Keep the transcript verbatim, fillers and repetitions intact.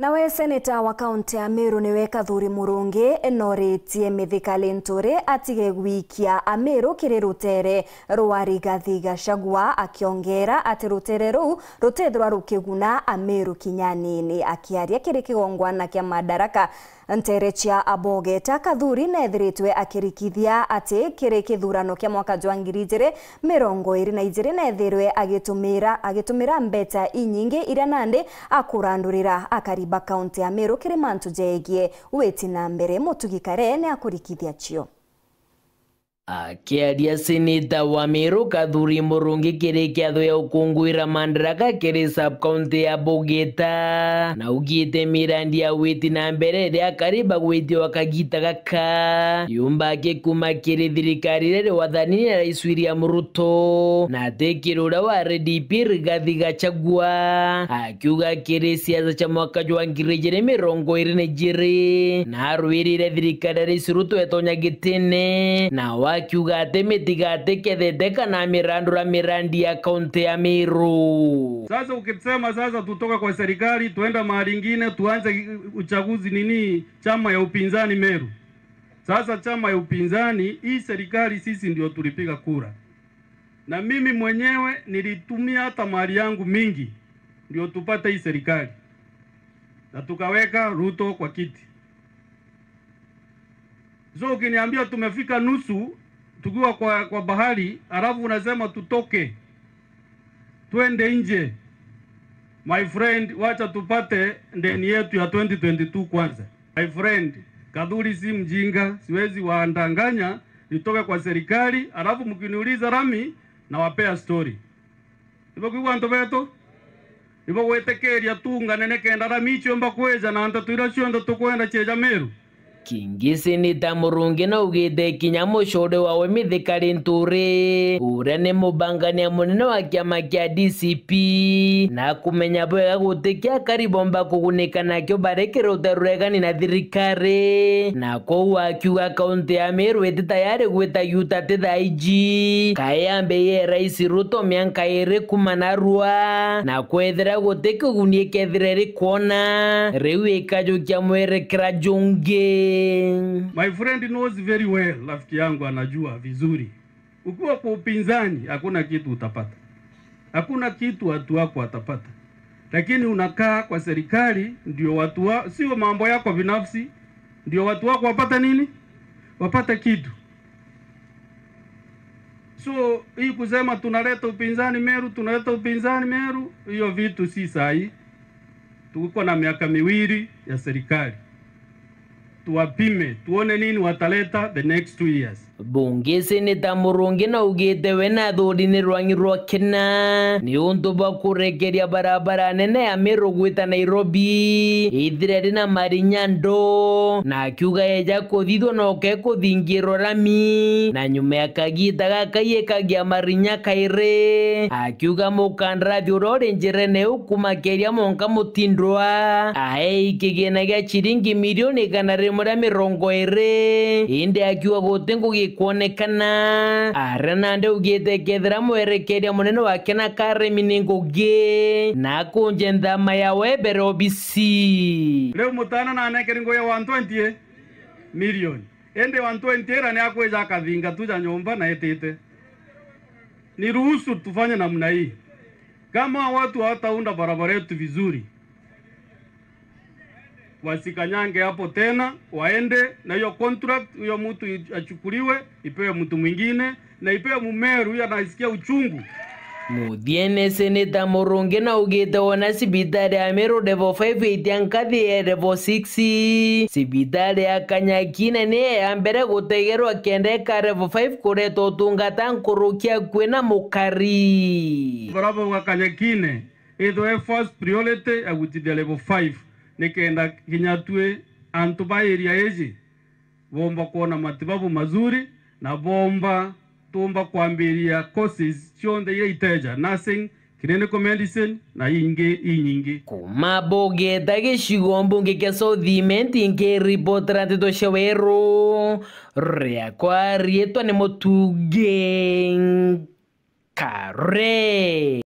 Nawe seneta wa kaunti ya Meru niwe Kathuri Murungi noritie Mithika Linturi atige gwikia Ameru kiri rutere rwa Rigathi Gachagua, akiongera ati rutere ruu rutethirwa rukiguna Ameru kinya anini. Akiaria kiri kigongwana kia Madaraka ntere cia Abogeta, Kathuri neethiritwe akirikithia ati kiri kithurano kia mwaka jwa ngiri ijiri mirongo iri na ijiri neethirwe agitumira, agitumira mbeca inyingi iria nandi akurandurira akari ba kaunti ya Meru kiri mantu jegie witi na mbere. Mutugi Kare ni akurikithia cio. Akiaria seneta wa Meru Kathuri Murungi kiri kiatho ya ukunguira Madaraka kiri sub county ya Bugita, na augite mirandi ya witi na mbere iria akari bagwitio kagita gaka yumba akikuma kiri thirikari iria iri wathanini ya Rais William Ruto na ati kiri uria wa R D P Rigathi Gachagua, akiuga kiri siasa cia mwaka jwa ngiri ijiri mirongo iri na ijiri na arwirire thirikari ya Rais Ruto etonya gitine, na akiuga ati mitiga atikethete kana amirandura mirandi ya kaunti ya Meru. Sasa ukisema sasa tutoke kwa serikali tuenda mahali ingine tuanze uchaguzi nini, chama ya upinzani Meru. Sasa chama ya upinzani, hii serikali sisi ndio tulipiga kura. Na mimi mwenyewe nilitumia hata mali yangu mingi ndio tupate hii serikali. Na tukaweka Ruto kwa kiti. So ukiniambia tumefika nusu tukiwa kwa, kwa bahari, alafu unasema tutoke, twende nje. My friend, wacha tupate ndeni yetu ya twenty twenty-two kwanza. My friend, Kathuri si mjinga, siwezi wadanganya nitoke kwa serikali, alafu mkiniuliza rami, nawapea story. Ibo kwigua antu betu? Ibo gwitikiria tungane nikenda rami ciumba kwija na nteto iria cionthe tukwenda cieja Meru? Kingi seneta Murungi naugite kinya mucore wawe Mithika Linturi, uria ni mubangania munene wa kiama kia D C P, na kumenya bwega guti kia akari bomba kugunika nakio bari kiri rutere ruregani na thirikari, na kwou akiuga kaunti ya Meru iti tayari gwita yuta ti thaa iji, kae yambe ye Rais Ruto mianka iri kuma narua, na kwethira guti kiguni ikethira iri kwona, riu ikajukia mwerekera jungi. My friend knows very well, rafiki yangu anajua vizuri. Ukiwa kwa upinzani, hakuna kitu utapata. Hakuna kitu watu wako watapata. Lakini unakaa kwa serikali, ndio watu wa, sio mambo yako binafsi, ndio watu wako wapate nini? Wapate kitu. So, hii kusema tunaleta upinzani Meru, tunaleta upinzani Meru, hiyo vitu si sahi. Tuko na miaka miwili ya serikali. Tuwapime, tuone nini wataleta the next two years. Bunge Seneta Murungi naugite we na athuri ni rwang'i rwa kina ni untu bwa kurekeria barabara nene ya Meru gwita Nairobi ithire ri na marinya ndo, na akiuga eja kuthithwa no ke kuthingirwa rami, na nyuma ya kagita gaka ikagia marinya kairi. Akiuga mukandarathi uria uri njirene iu kumakeria monka mutindwa aei kigina gia ciringi milioni igana rimwe ria mirongo iri, indi akiuga guti ngugi ikwonekana. Aria nandi augite kethira mwerekeria munene wake na karemi ni ngugi, na akunje nthama yawe mbere obisi. Riu mutana nanekeri ngugi ya one twenty million. Indi one twenty ira ni akwija akathinga tu ja nyomba na etite. Niruhusu tufanye namna hii. Kama watu hawataunda barabara yetu vizuri, wasikanyange hapo tena, waende na hiyo contract, huyo mtu i-, achukuliwe, ipewe mtu mwingine, na ipewe Mumeru huyo anasikia uchungu. Muthiene, Seneta Murungi naugite wona cibitari ya Meru level five itia nkathi ya level six, cibitari ya Kanyakine ni ya mbere gutegerwa kenda ika level five kureta utungata nkuruki akui na mukari. Barabara wa Kanyakine ithwe first priority ya gutithia level five, nikenda kinya twi antu ba area iji bomba kwona matibabu mazuri na bomba tumba kwambiria courses cionthe iria iteja, nursing, clinical medicine na ingi inyingi. Kuma Bugeta gicigo mbunge kia South Imenti, nkiripotera nteto cia Weru, riakwa riitwa ni Mutugi Kare.